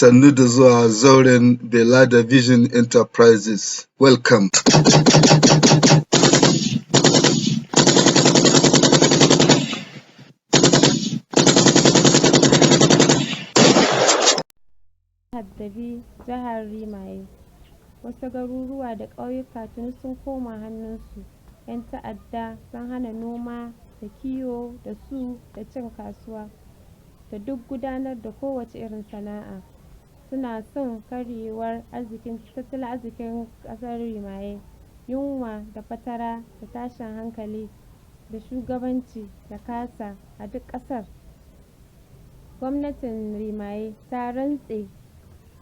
Sannu da zuwa zauren Bellada Vision Enterprises. Welcome. Addabi jihar Rimaye. Wasu garuruwa da ƙauyuka tuni sun koma hannunsu. 'Yan ta'adda sun hana noma da kiwo da su da cin kasuwa da duk gudanar da kowace irin sana'a. Suna son karyewar arzikin tattalin arzikin ƙasar Rimaye. Yunwa da fatara da tashin hankali da shugabanci da kasa a duk ƙasar. Gwamnatin Rimaye ta rantse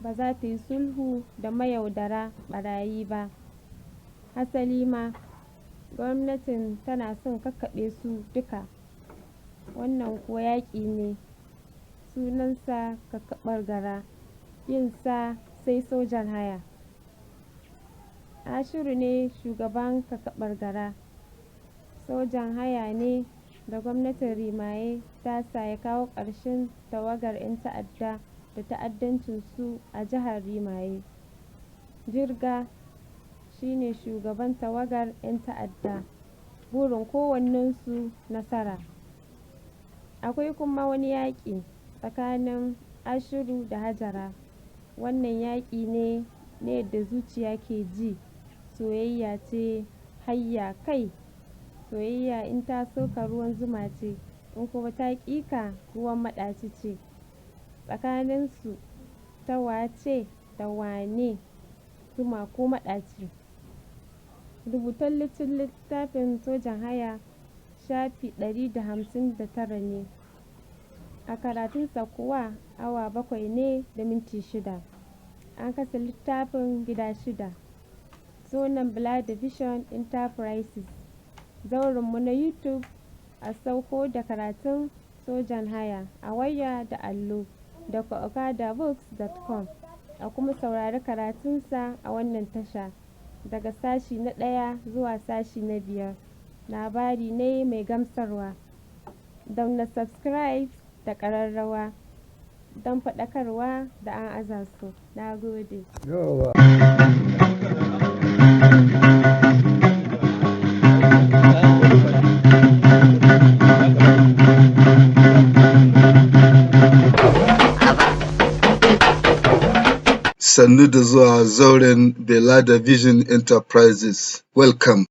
ba za ta yi sulhu da mayaudara ɓarayi ba. Hasali ma gwamnatin tana son kakkaɓe su duka. Wannan kuwa yaƙi ne, sunansa kakkaɓar gara, yinsa sai sojan haya. Ashiru ne shugaban kakkaɓar gara. Sojan haya ne da gwamnatin Rimaye ta sa ya kawo ƙarshen tawagar 'yan ta'adda da ta'addancinsu a jihar Rimaye. Jirga shi ne shugaban tawagar 'yan ta'adda. Burin kowannensu nasara. Akwai kuma wani yaƙi tsakanin Ashiru da Hajara. Wannan yaƙi ne na yadda zuciya ke ji. Soyayya ce hayya kai. Soyayya in ta so ka ruwan zuma ce, in kuma ta ƙi ka ruwan maɗaci ce. Tsakaninsu ta wace da wane zuma ko maɗaci. Rubutun littafin Sojan Haya shafi 159 ne. A karatunsa kuwa awa 7 ne da minti 6. An kasa littafin gida shida. Sunan Bellada Vision Enterprises. Zaurinmu na YouTube a sauko da karatun Sojan Haya a waya da allo daga okadabooks.com. A kuma saurari karatunsa a wannan tasha daga sashi na 1 zuwa sashi na 5. Labari ne mai gamsarwa. Danna subscribe da ƙararrawa don faɗakarwa da an aza su. Na gode. Yawwa. Sannu da zuwa zauren Bellada Vision Enterprises. Welcome.